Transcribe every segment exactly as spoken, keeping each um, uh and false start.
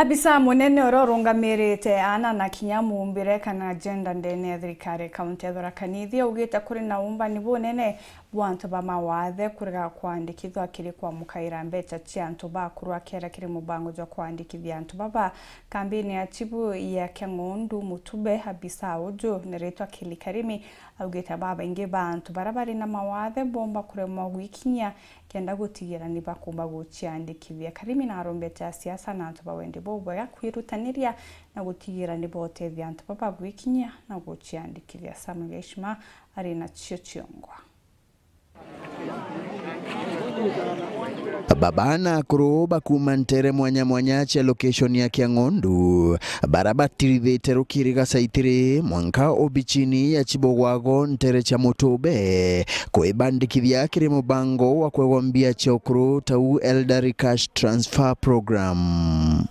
Abisa munene uria urungamirite aana na kinya muumbire kana gender ndene ya thirikari kaunti ya Tharaka Nithi augite kuri na uumbani bunene bwa antu ba mawathe kurega kwandikithwa kiri kwamukaira mbeca cia antu bakuru akiera kiri mubango jwa kwandikithia antu baba. Kambini ya chibu ya Kiang'ondu Mutube, abisa uju ni ritwa Kili Karimi augite babaingi ba antu baria bari na mawathe bomba kuremwa gwikinyia kenda gutigira ni bakumba guciandikithia. Karimi narombete asiasa na antu ba wendi bubwega kwirutaniria na gutigira ni botethia antu baba gwikinyia na guciandikithia. Samuel Gaishima ari na cio ciongwa. Baba na akuru bakuma ntere mwanya mwanya cia location ya Kiang'ondu, bara batirithite rukiri gacaitiri mwanka obichini ya Chibogwago ntere cia Mutube, kwibandikithia kiri mubango wa kwegwa mbia cia ukuru tau Elderly Cash Transfer Program.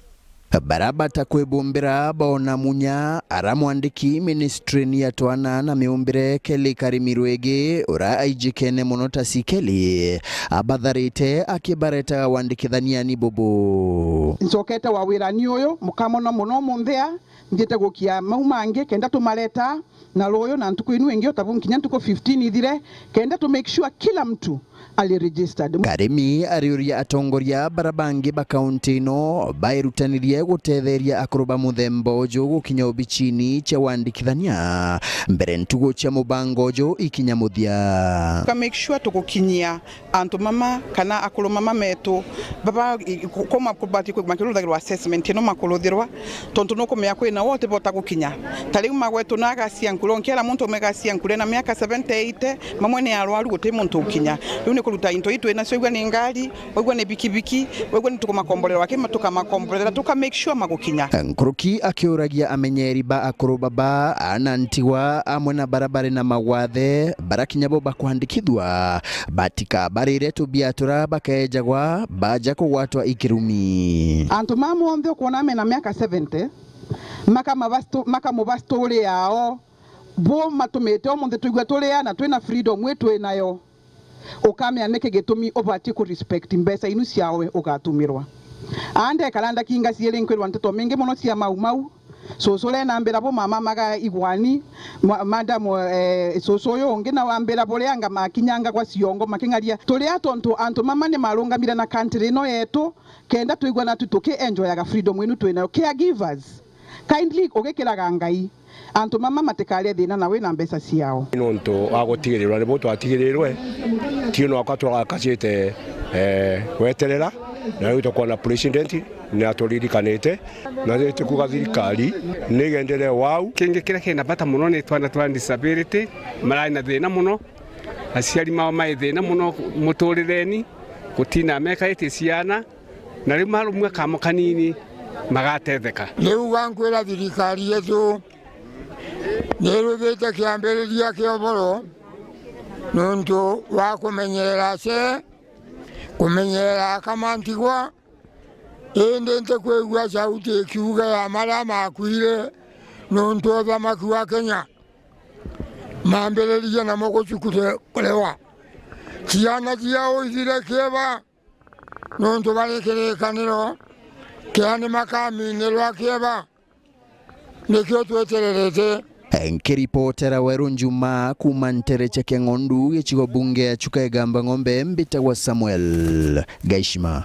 Bara batakwibumbira boona munya, ara mwandiki ministrini ya twana na miumbire Kelly Karimi Rwege, ura aijikene mono ta Sikeli, abatharite akibaretaga wandikithaniani bubu. Ncokete wa wirani uyu, mukamona mono munthia, nthiite gukia mau mangi kenda tumareta na ruuyu na ntuku inu ingi o tabu nkinya ntuku fifteen ithire, kenda to make sure kila mtu ali registered. Karimi ariuria atongoria bara bangi ba kaunti ino bairutanirie gutetheria akuru ba muthemba uju gukinya obichini cia wandikithania mbere ntugu cia mubango uju ikinya muthia. Tuka make sure tugukinyia antu mama kana akuru mama metu baba i-, ku-, kuma kubati kwi-, makiruthagirwa assessment ino makuruthirwa, tontu nukumenya kwina wo utibota gukinya. Ta riu magwetu na agacia nkure, onkiera muntu ume gacia nkure na miaka seventy, eighty, mamwe ni arwaru, guti muntu ukinya. Riu ni kuruta into ii twi nacio, igua ni ngari, waigua ni bikibiki, waigua ni tukumakomborera, wakima tukamakomborera, tuka make sure magukinya. Nkuruki akiuragia amenyeri ba akuru baba, ana ntigwa, amwe na bara bari na magwathe, bara kinya bo bakwandikithua, batikabarire tubia tura bakejagwa baja kugwatwa ikirumi. Antu ma monthe ukwona mena miaka seventy, makamabastu-, makamuba story yao, bo matumite umunthi twigua turi aa na twina freedom ii twinayo. Ukamenya niki gitumi ubati ku respect mbeca inu ciawe ugatumirwa. Aa ndekara ndakinga ciiri nkwirwa nteto mingi mono cia mau mau. Cucu ure nambira bo mama maga igwani, ma-, madam, eh, cucu uyu ungi na wambira buria anga makinyanga gwa ciongo making'aria. Turi a tontu antu mama ni marungamire na country ino yetu, kenda twigua natu tuki enjoyaga freedom inu twinayo. Caregivers, kindly ugikiraga Ngai. Antu mama matikarie thina na wina mbeca ciao. Nontu wa gutigirirwa nibo twatigirirwe, ti no akwa twakacite, eh, gweterera, na riu tukwona president ni aturirikanite, na ni tukuga thirikari ni igenderee wau. Kingi kiria kina bata mono ni twana twa disability, marari na thina mono, aciari mao mai thina mono muturireni, gutina mekaitie ciana, na riu marumwe kamo kanini magatetheka. Riu gankwira thirikari yetu niruthite kiambiriria kia uboro nuntu wa kumenyera ace, kumenyera akama ntigwa, indi ntikwigua sauti ikiuga ya maria makuire nuntu uthamaki wa Kenya mambiririe namo gucukurewa. Ciana ciao ithire kieba, nontu bari kirikaniro kia ni makaminirwa kieba, nikio twetererete. Nkiripotera Weru Njuma kuuma ntere cia Kiang'ondu, gicigo bunge ya Chuka Igamba Ng'ombe, mbitagwa Samuel Gaishima.